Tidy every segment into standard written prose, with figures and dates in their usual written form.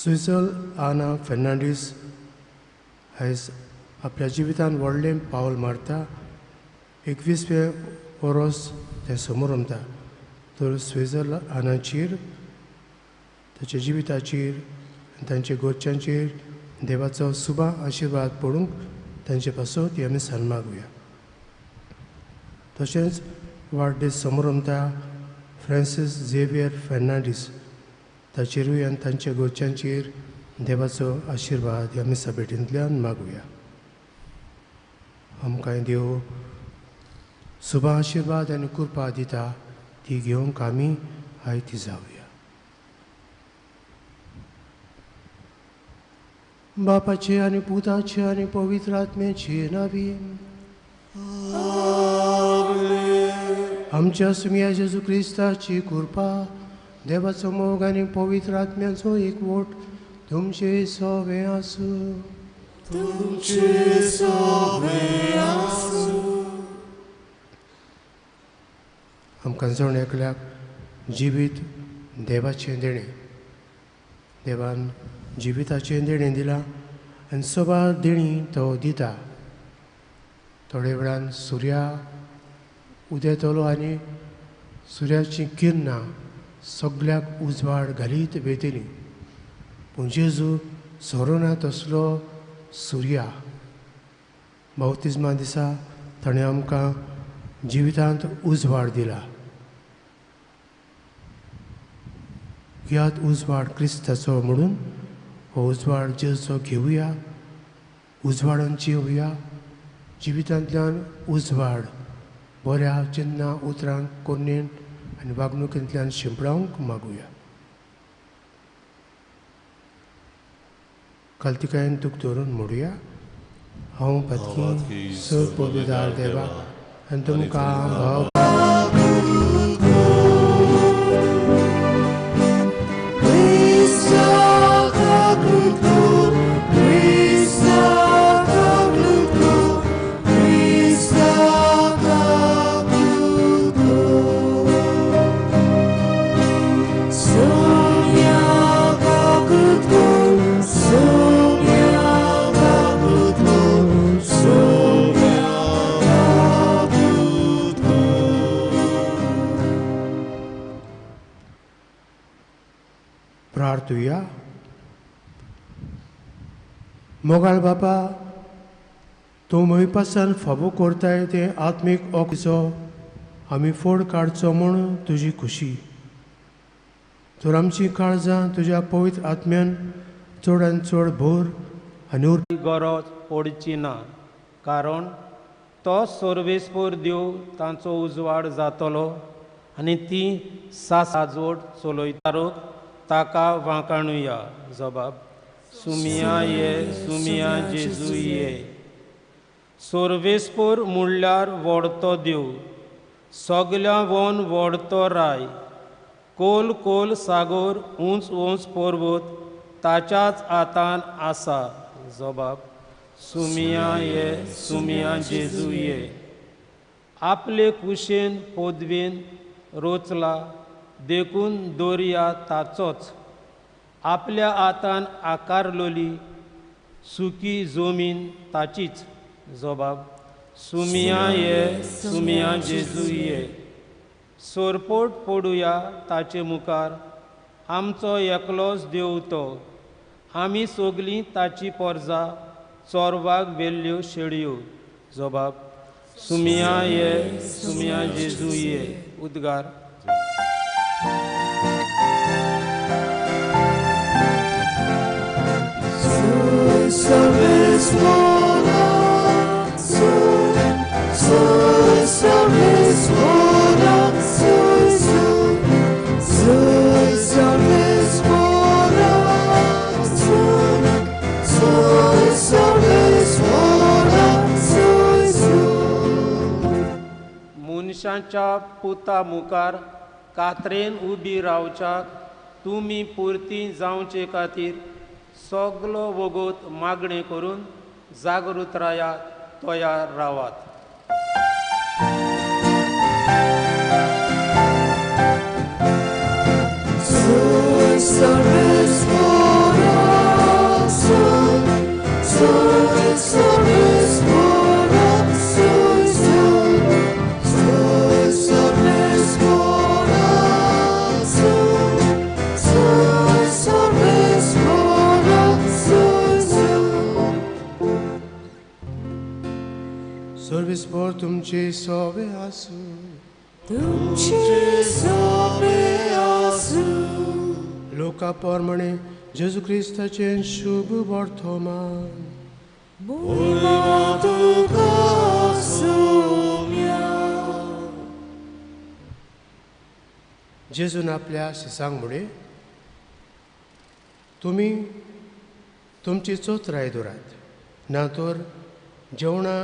सुजल आना फेर्नांडीस आयज आपल्या जिवितान व्हडलें पावल मारता. 21वें वरोस तें समोरमता. तर स्विजल आनाचेर, ताच्या जिविताचेर आनी तांच्या घरच्यांचेर देवाचो सुबा आशिर्वाद पडूंक तांचे पासत ती आमी सान मागुया. तशेंच वाडदीस समोरमता फ्रांसीस झेवियर फेर्नांडीस ताचेरूय आनी तांच्या घरच्यांचेर देवाचो आशिर्वाद ह्या मिसा भेटींतल्यान मागुया. आमकां देव सुबा आशिर्वाद आनी कृपा दिता ती घेवंक आमी आयती जावया. बापाचे आनी पुताचे आनी पवित्र आत्म्याचे नांवी आमच्या सुम्या जेजू क्रिस्ताची कृपा, देवाचो मोग आनी पवित्र आत्म्याचो एकवट तुमचे सवे आसूं. तुमचे सवे आसूं. आमकां जण एकल्याक जिवीत देवाचें देणें, देवान जिविताचें देणें दिलां आनी सबार देणीं तो दिता. थोडे वेळान सुर्या उदेतलो आनी सुर्याचीं किरणां सगल्याक उजवाड घालीत वेतली. पूण जेजू सोरोना तसलो सुर्या. बाप्तिज्मा दिसा ताणें आमकां जिवितांत उजवाड दिला. घेयात उजवाड क्रिस्ताचो म्हणून हो उजवाड जेजूचो घेवया, उजवाडान जिवया. जिवितांतल्यान उजवाड बऱ्या चिन्नां उतरांक कोन्नेन आनी वागणुकेंतल्यान शिंपडावंक मागुया. कालतिकायेन तुक धरून म्हणुया, हांव पातकी सर पवित्र देवा आनी तुमकां भाव प्रार्थुया. मोगाळ बापा, तूं म्हयपासान फाबो करताय तें आत्मीक ओकचो आमी फोड काडचो म्हूण तुजी खुशी. तर आमची काळजां तुज्या पवित्र आत्म्यान चड आनी चड भर आनी गरज पडची ना, कारण तो सर्वेस्पर देव तांचो उजवाड जातलो आनी ती साजवट चलयतारो ताका वांकाणुया. जबाब सुमिया ये, सुमिया जेजू ये. सर्वेस्पर म्हणल्यार व्हडतो देव, सगल्या वन व्हडतो राय, कोल कोल सागोर, उंच उंच पर्वत ताच्याच हातान आसा. जबाब सुमिया ये, सुमिया जेजू ये. आपले कुशेन पदवेन रोचला देखून दर्या ताचोच, आपल्या हातान आकारलोली सुकी जमीन ताचीच. जबाब सुमिया ये, सुमिया जेजू ये. सोरपोट पडुया ताचे मुखार, आमचो एकलोच देव तो, आमी सगलीं ताची पोरजा, चोरवाक वेल्ल्यो शेळयो. जबाब सुमिया ये, सुमिया जेजू ये. उद्गार. मनशाच्या पुता मुखार कात्रेन उबी रावच्याक तुमी पुरती जावचे खातीर सगलो वगत मागणें करून जागृत रायात, तयार रावात. Soy सर्विसभर तुमचे सोबे आसूं. तुमचे सोबे आसूं. लोका प्रमाणे जेजू क्रिस्ताचें शुभ वर्तमान. मोहिमा तुका सोम्या. जेजून आपल्या शिसांक म्हळें, तुमी तुमची चोत्राय दवरात, ना तर जेवणा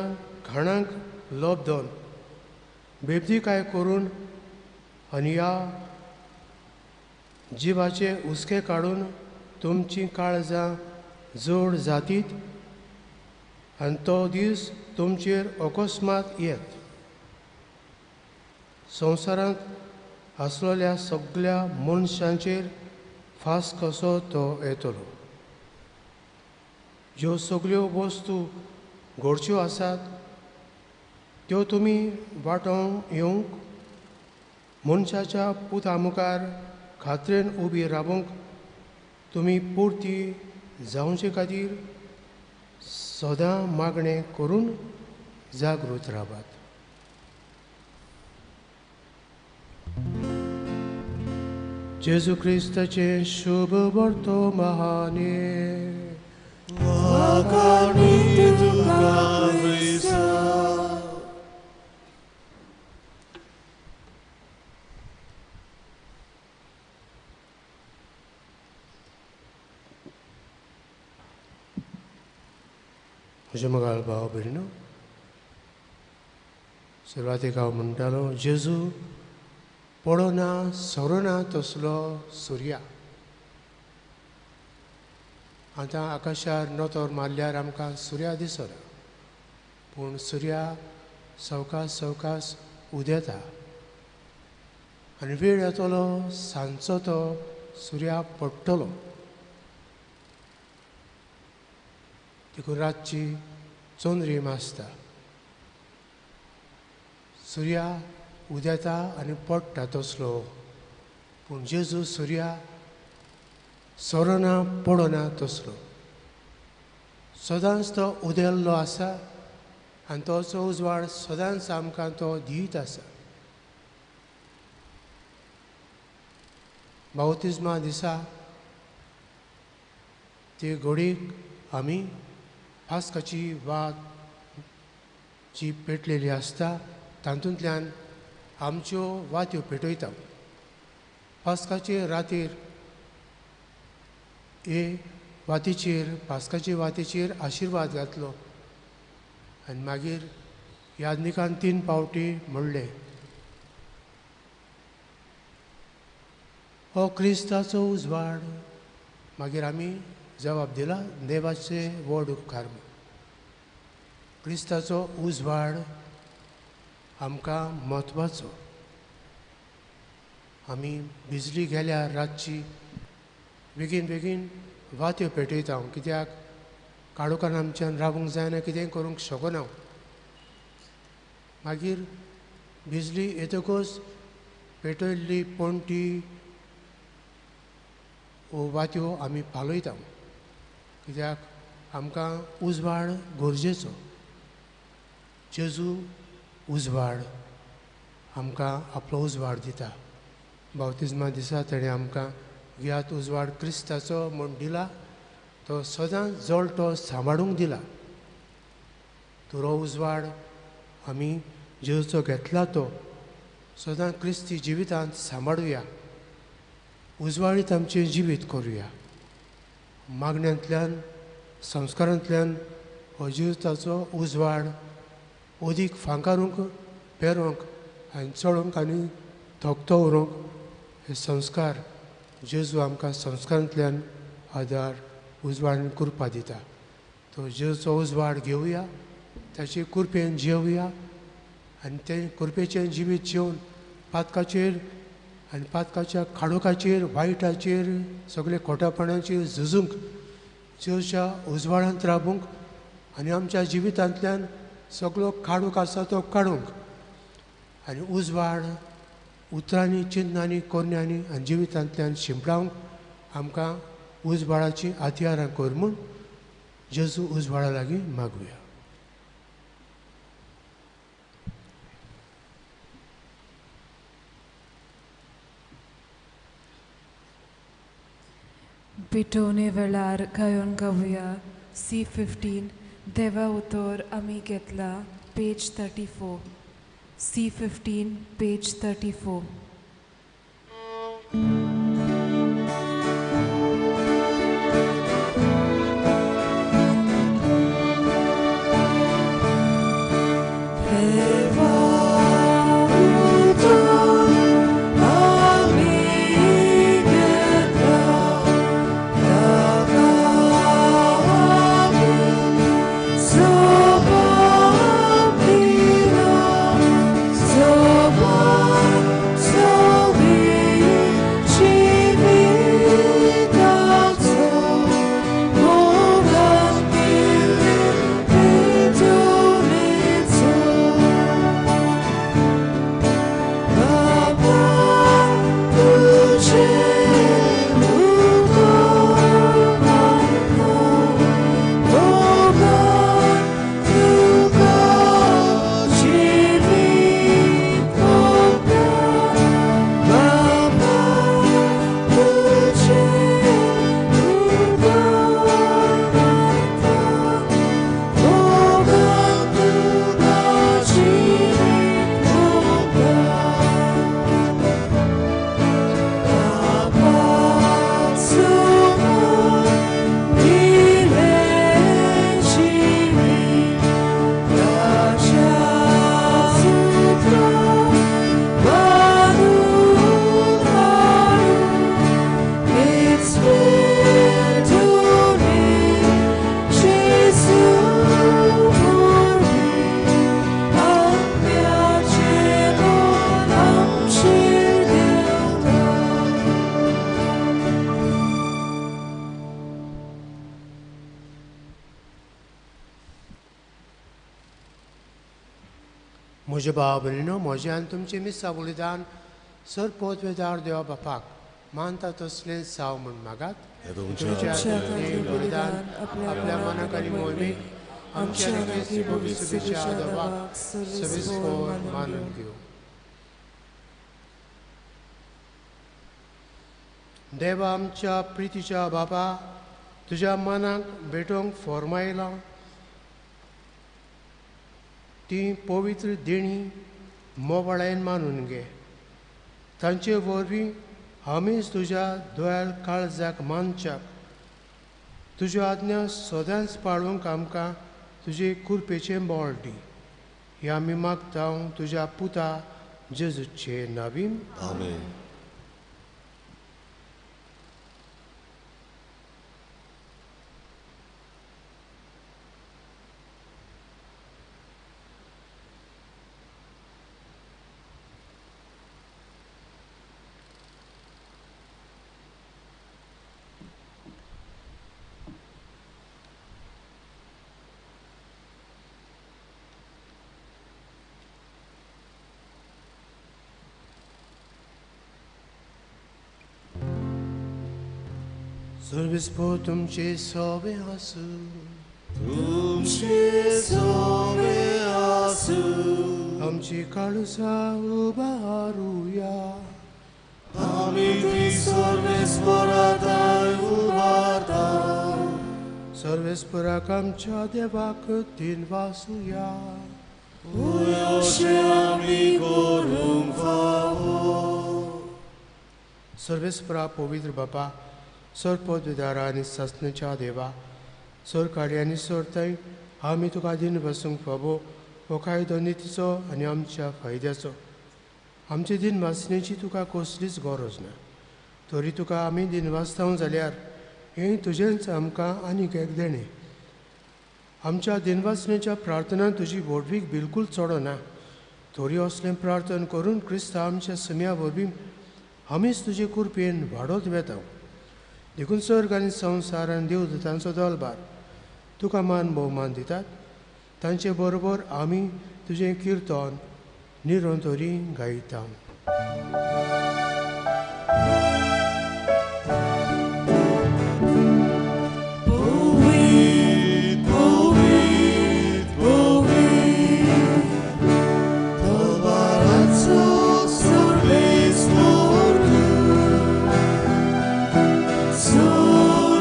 खाणांक लोब दोन बेबदीकाय करून आनी ह्या जिवाचे हुस्के काडून तुमचीं काळजां जोड जातीत आनी तो दीस तुमचेर अकस्मात येत. संवसारांत आसलेल्या सगळ्या मनशांचेर फास कसो तो येतलो. ज्यो सगळ्यो वस्तू घडच्यो आसात त्यो तुमी वांटोवंक येवंक मनशाच्या पुता मुखार खात्रेन उबी रावूंक तुमी पुरती जावचे खातीर सदां मागणें करून जागृत रावात. जेजू क्रिस्ताचें शुभ वर्तमाने. म्हज्या मोगाळ भाव भयणीनो, सुरवातेक हांव म्हणटालो, जेजू पडना सरना तसलो सुर्या. आतां आकाशार नोतोर मारल्यार आमकां सुर्या दिसना, पूण सुर्या सवकास सवकास उदेता आनी वेळ येतलो सांजचो तो सुर्या पडटलो. देखून रातची चंद्रीम आसता. सुर्या उदेता आनी पडटा तसलो, पूण जेजू सुर्या सरना पडना तसलो. सदांच तो उदेल्लो आसा आनी तोचो उजवाड सदांच आमकां तो दीत आसा. बावतिज्मा दिसा ते घडीक आमी पास्काची वात जी पेटलेली आसता तातूंतल्यान आमच्यो वात्यो पेटयता. पास्काचे रातीर हे वातीचेर, पास्काचे वातीचेर आशिर्वाद घातलो आनी मागीर याज्ञिकान 3 पावटी म्हणलें, हो क्रिस्ताचो उजवाड. मागीर आमी जबाब दिला, देवाचे व्हड उपकार. क्रिस्ताचो उजवाड आमकां म्हत्वाचो. आमी बिजली गेल्यार रातची बेगीन बेगीन वात्यो पेटयता, कित्याक काळोखान आमच्यान रावूंक जायना, कितेंय करूंक शकना. मागीर बिजली येतकच पेटयल्ली पणटी वात्यो आमी पालयता, कित्याक आमकां उजवाड गरजेचो. जेजू उजवाड आमकां आपलो उजवाड दिता. बावतिज्मा दिसा ताणें आमकां घेयात उजवाड क्रिस्ताचो म्हूण दिला, तो सदांच जळटो सांबाळूंक दिला. तर हो उजवाड आमी जेजूचो घेतला तो सदां क्रिस्ती जिवितांत सांबाळुया, उजवाडीत आमचें जिवीत करुया. मागण्यांतल्यान, संस्कारांतल्यान हो जिविताचो उजवाड अदीक फांकारूंक, पेरोवंक आनी चडोवंक आनी थकतो उरोवंक हे संस्कार जेजू आमकां संस्कारांतल्यान आदार, उजवाड आनी कृपा दिता. तो जेजूचो उजवाड घेवया, ताचे कृपेन जेवया आनी ते कृपेचें जिवीत जेवन पातकाचेर आनी पातकाच्या खाडोखाचेर, वायटाचेर, सगळे खोटेपणाचेर झुजूंक, जेजूच्या उजवाडांत राबूंक आनी आमच्या जिवितांतल्यान सगळो काडूंक आसा तो काडूंक आनी उजवाड उतरांनी, चिन्नांनी, कोरण्यांनी आनी जिवितांतल्यान शिंपडावंक आमकां उजवाडाची हत्यारां कर म्हूण जेजू उजवाडा लागीं मागुया. पेटोवणे वेळार गायोन गावया C15 देवा उतर आमी घेतला पेज 34 C15 page 34. म्हज्या भाव भयणीनो, म्हजें आनी तुमचें मिसां बलिदान सर पोतवेदार देवा बापाक मानता तसलें साव म्हूण मागात. तुमच्या बलिदान आपल्या मनाक आनी मोहिमेक आमच्या पवित्र देवाक सविस्तर मानून घेवं. देवा आमच्या प्रितीच्या बापा, तुज्या मनाक भेटोवंक फॉर्मायलां ती पवित्र देणी मोबाळायन मानून घे. तांचे वरवीं आमीच तुज्या दयाळ काळजाक मानच्याक तुज्यो आज्ञा सदांच पाळूंक आमकां तुजे कृपेचें बळ दी. हें आमी मागता तुज्या पुता जेजूचे नावीन. आमेन. सर्वेस्पर तुमचे सोबे आसूं. तुमचे सोबे आसूं. आमची काळजां उबारुया. आमी ती सर्वेस्पराताय उबारता. सर्वेस्पराक आमच्या देवाक दिनवासुया. अशें आमी करूंक फावो. सर्वेस्परा पवित्र बापा, सर पदवीदारा आनी सासणेच्या देवा, सर काडी आनी सरताय आमी तुका दिन बसूंक फावो हो कायदो नितीचो आनी आमच्या फायद्याचो. आमचे दिन वाचण्याची तुका कसलीच गरज ना, तरी तुका आमी दिन वाचता जाल्यार हें तुजेंच आमकां आनीक एक देणें. आमच्या दिनवासनेच्या प्रार्थनान तुजी व्हडवीक बिलकूल चडना, तरी असलें प्रार्थना करून क्रिस्ता आमच्या सम्या वरवीं आमीच तुजे कृपेन वाडत वेता. देखून सर्ग आनी संवसार आनी देवदूतांचो दलबार तुका मान भोवमान दितात. तांचे बरोबर आमी तुजें किर्तन निरंतरी गायता. So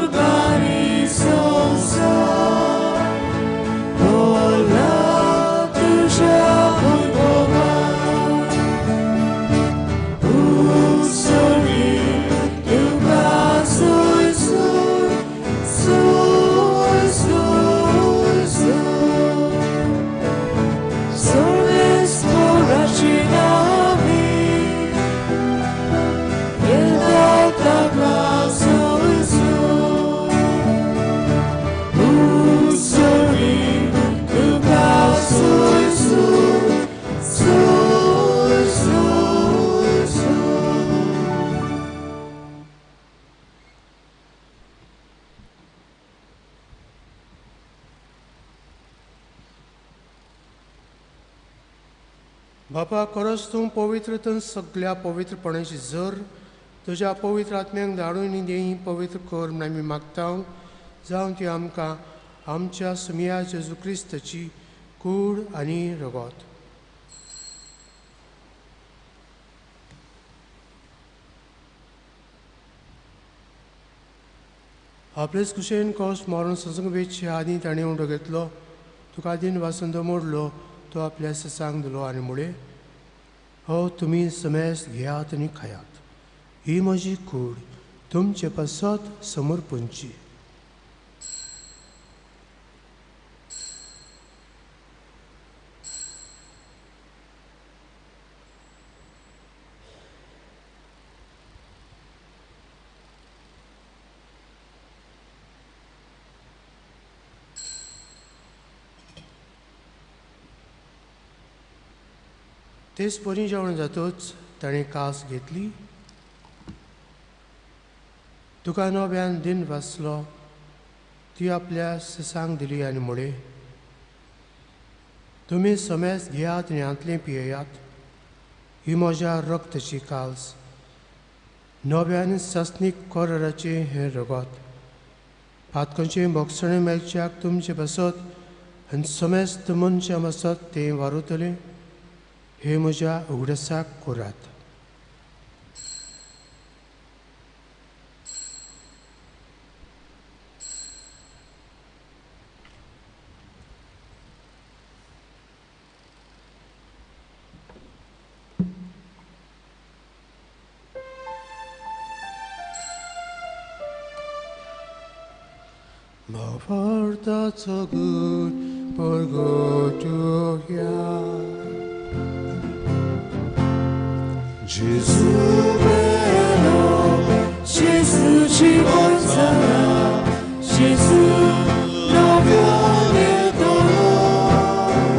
बापा खरोच तूं पवित्र तूं सगळ्या पवित्रपणाची जर तुज्या पवित्र आत्म्यांक धाडून देही पवित्र कर म्हूण आमी मागता, जावं ती आमकां आमच्या सुमिया जेजू क्रिस्ताची कूड आनी रगत. आपलेच कुशेन कोस मारून सजूंक वेचचे आदीं ताणें उंडो घेतलो, तुका दिन वासंत मोडलो, तो आपल्या ससांक दिलो आनी मुळे, हो तुमी समेस्त घेयात आनी खायात, ही म्हजी कूड तुमचे पासत समर्पणची. तेच परी जेवण जातच ताणें कास घेतली, तुका नव्यान दिन वाचलो, ती आपल्या ससांक दिली आनी म्हळें, तुमी समेस्त घेयात आनी हांतलें पियेयात, ही म्हज्या रक्ताची काल्स, नव्यान सासणीक कराराचें हें रगत, पातकांचें भोगसणें मेळच्याक तुमचें पासत आनी समेस्त मनशां पासत तें वारवतलें, हे म्हज्या उगडासाक करात. भावार्थाचो गूण परगटुया. Gesù vero, Gesù ci consola, Gesù non viene dolore.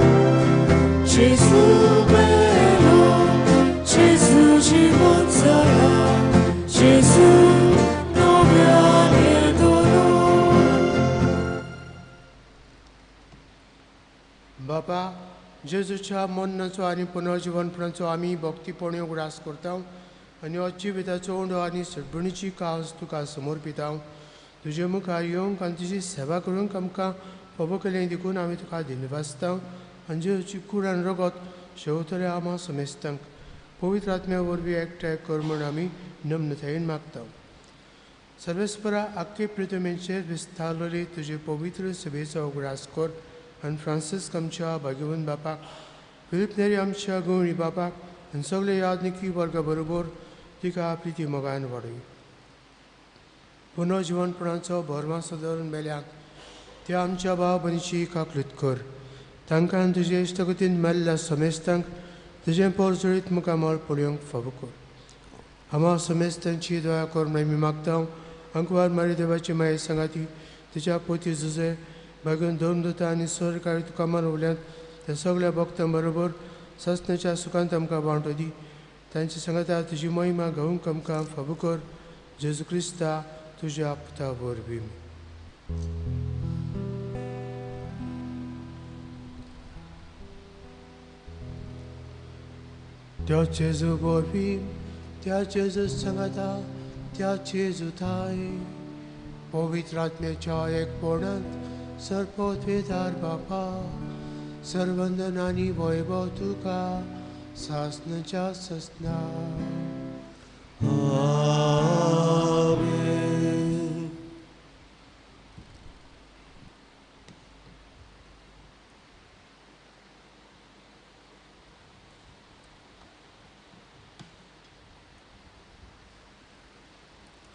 Gesù vero, Gesù ci consola, Gesù non viene dolore. बाबा जेजूच्या मरणाचो आनी पुनर्जिवनपणाचो आमी भक्तीपणी उगडास करता आनी हो जिविताचो उंडो आनी सडबणीची काज तुका समर्पिता. तुजे मुखार येवंक आनी तुजी सेवा करूंक आमकां फावो केलें देखून आमी तुका दिनवासता आनी जेजूची कूड आनी रगत शेवतले आमा समेस्तांक पवित्र आत्म्या वरवीं एकठांय कर म्हूण आमी नम्रतायेन मागता. सर्वेस्परा आख्खे पृथ्वीचेर विस्तारलेली तुजे पवित्र सभेचो उगडास कर आनी फ्रांसिस्क आमच्या भाग्यवंत बापाक, फिलीप नेरी आमच्या गवळी बापाक आनी सगळे यादनिकी वर्गा बरोबर तिका प्रिती मोगान वाडय. पुनर्जिवनपणाचो भरमासो धरून मेल्यांक त्या आमच्या भाव भयणीची काकळूत कर, तांकां तुजे इश्टगतीन मेल्ल्या समेस्तांक तुजें पोरजळीत मुखामळ पळोवंक फावो कर. आमा समेस्तांची दया कर म्हूण आमी मागता. अंकवार मारी देवाची माये सांगाती तिच्या पोती जुजे बागून धर्मदूता आनी सरकारी तुका मानवल्यात त्या सगळ्या भक्तां बरोबर ससनाच्या सुखांत आमकां वांटो दी. तांच्या सांगाता तुजी महिमा गावंक आमकां फावो कर. जेजू क्रिस्ता तुज्या पुता वरवीं. त्या जेजू वरवीं, त्या जेजू सांगाता, त्या जेजू थाय पवित्र आत्म्याच्या एकपणांत सर्वोत्वेदार बापा, सर्वंदन आनी वैभव तुका सासनाच्या ससना. आमेन.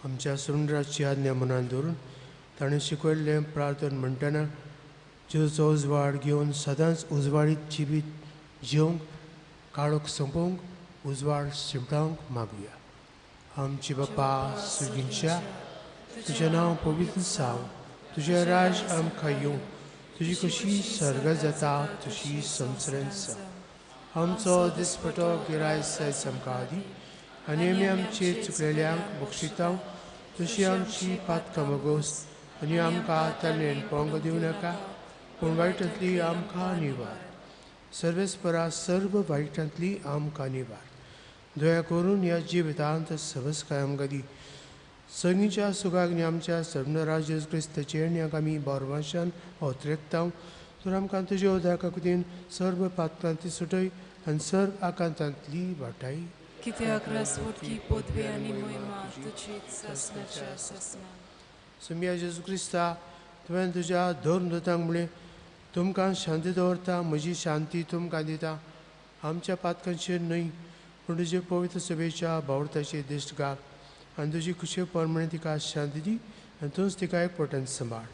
आमच्या सुंदराची आज्ञा मनान धरून ताणें शिकयल्लें प्रार्थन म्हणटना जेजूचो उजवाड घेवन सदांच उजवाडीत जिवीत जेवंक, काळोख सोंपोवंक, उजवाड शिंपडावंक मागुया. आमची बापा सुगींच्या, तुजें नांव पवित्र जावं, तुजें राज आमकां येवं, तुजी कशी सर्ग जाता तशी संवसारांत जावं. आमचो दिसपटो गिराय सायज आमकां दी आनी आमी आमचे चुकलेल्यांक बक्षिता तशी आमची पातकां मोगोस आनी आमकां ताणें पंग दिवं नाका, पूण वायटांतली आमकां निवार. सर्वेस्परा सर्व वायटांतली आमकां निवार. दया करून ह्या जिवितांत सवसकाय आमकां दी. संगीच्या सुखाग्नी आमच्या सर्वराज जेजू क्रिस्ताचेर न्याक आमी बोरवाशान ओतरेकता तर आमकां तुज्या उदका कुतीन सर्व पातकांतली सुटय आनी सर्व आकांतांतली वाटाय. कित्याक रासवटकी पदवी आनी मोहिमा तुजीच सासणाच्या सासणा. सुमिया जेजू क्रिस्ता, तुवें तुज्या धर्मदूतांक म्हणलें, तुमकां शांती दवरता, म्हजी शांती तुमकां दिता. आमच्या पातकांचेर न्हय पूण तुजे पवित्र सभेच्या भावर्थाचेर दिश्ट घाल आनी तुजी खुशे प्रमाणे तिका शांती दी आनी तूंच तिका एक पटन सांबाळ,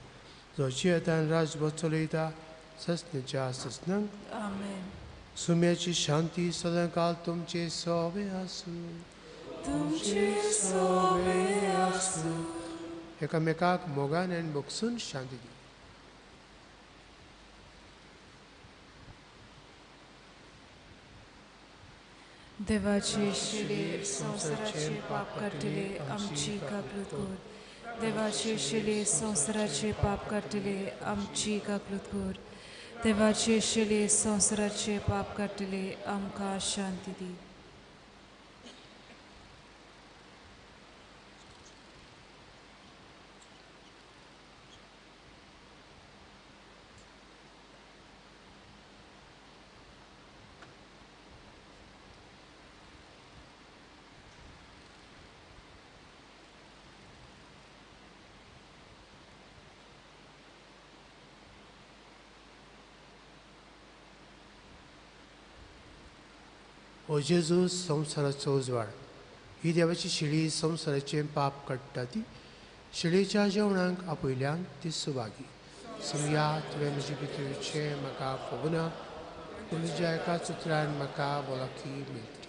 जो जियेतान राजभर चलयता ससनेच्या ससनांक. आमेन. सुम्याची शांती सदांकाल तुमचे सोवे आसूं. तुमचे सोवे आसूं. एकामेकाक मोगान आनी भोगसून शांती दी. देवाचे शिले संवसाराचे पाप काडटले आमची काकूत कर. देवाचे शिले संवसाराचे पाप काडटले आमची काकूत कर. देवाचे शिले संवसाराचे पाप काडटले आमकां शांती दी. ओ जेजू संवसाराचो उजवाड, ही देवाची शिळी संवसाराचें पाप काडटा ती शिळेच्या जेवणाक आपयल्यान ती सुभागी. समया तुवें म्हजी भितरचें म्हाका फोगना, पूण तुज्या एकाच उतरान म्हाका भलायकी मेळटली.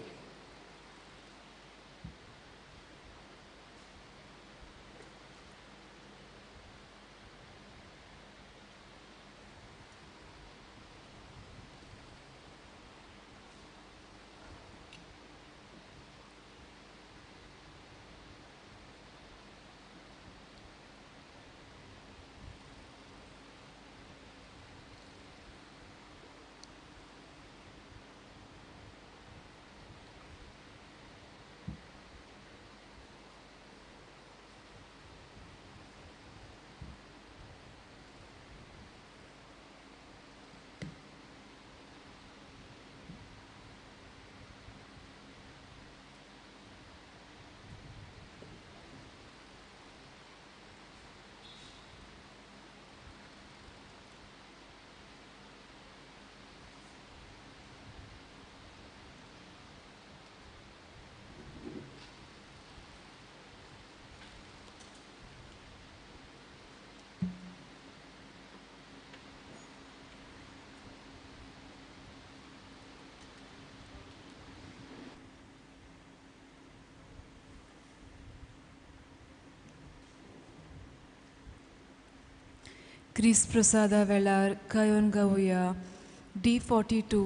क्रिस्त प्रसादा वेळार गायोन गावया डी 42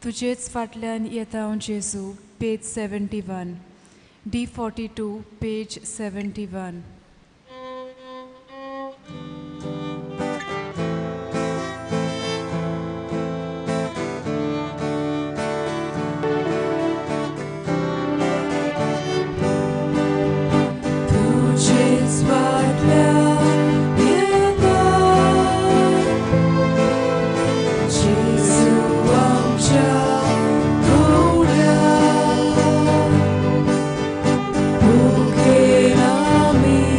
तुजेच फाटल्यान येता हांव जेजू, पेज 71. डी 42 पेज 71. तुजेच फाटल्यान Bukera mi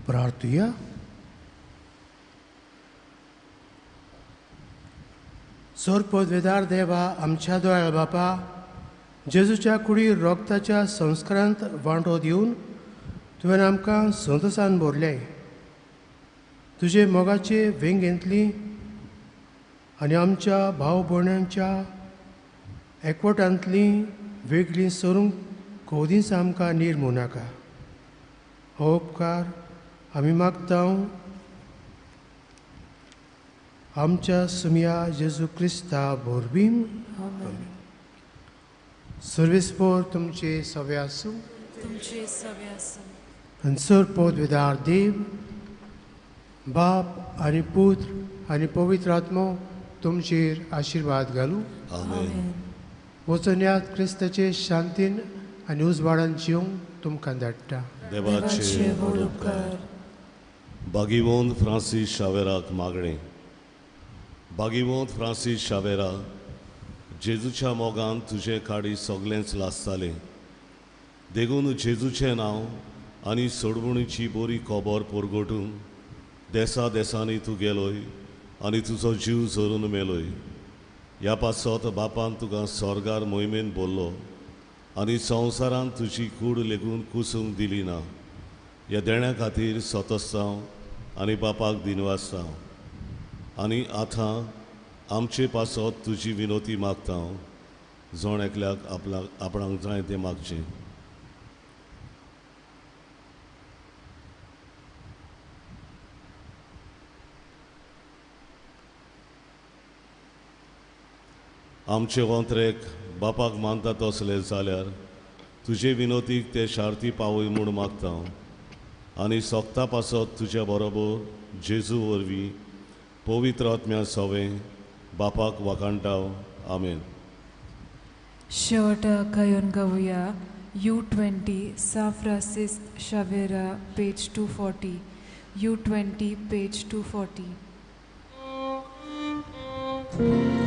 प्रार्थुया. सोरपोदवेदार देवा आमच्या दोळ्या बापा, जेजूच्या कुडी रोगताच्या संस्कारांत वांटो दिवन तुवें आमकां संतोसान भरलें. तुजे मोगाचे वेंगेंतली आनी आमच्या भाव भयणांच्या एकवटांतली वेगळी सरूंक खोदींच आमकां निर्मू नाका. हो उपकार आमी मागता आमच्या सुमया जेजू क्रिस्ता बोरबीन. सर्वेस्पोर तुमचे सवे आसूं, तुमचे सवे आसूं. आनी सर पदवेदार देव बाप आनी पुत्र आनी पवित्र आत्मो तुमचेर आशिर्वाद घालूं. आमेन. वचून याद क्रिस्ताचे शांतीन आनी उजवाडान जिवंक तुमकां धाडटा. देवाचे व्हड उपकार. बागीवोन फ्रांसीस शावेराक मागणें. बागीवोन फ्रांसीस शावेरा, जेजूच्या मोगान तुजें काडी सगळेंच लासतालें, देखून जेजूचें नांव आनी सोडवणीची बरी खबर परगटून देसा देसांनी तूं गेलोय आनी तुजो जीव झरून मेलोय. ह्या पासत बापान तुका स्वर्गार मोहिमेन बोल्लो आनी संवसारान तुजी कूड लेगून कुसूंक दिली ना. ह्या देण्या खातीर सतस्तांव आनी बापाक दिनवासतांव आनी आतां आमचे पासत तुजी विनोती मागता. जण एकल्याक आपणाक आपणाक जाय तें मागचें. आमचे वंत्रेक बापाक मानता तसले जाल्यार तुजे विनोतीक ते शार्ती पावय म्हूण मागता आनी सोगता पासत तुज्या बरोबर जेजू वरवीं पवित्र आत्म्या सवें बापाक वाखाणटा. आमेन. शेवटाक गायन गावया U20 San Francis Xaviera page 240. U20 page 240.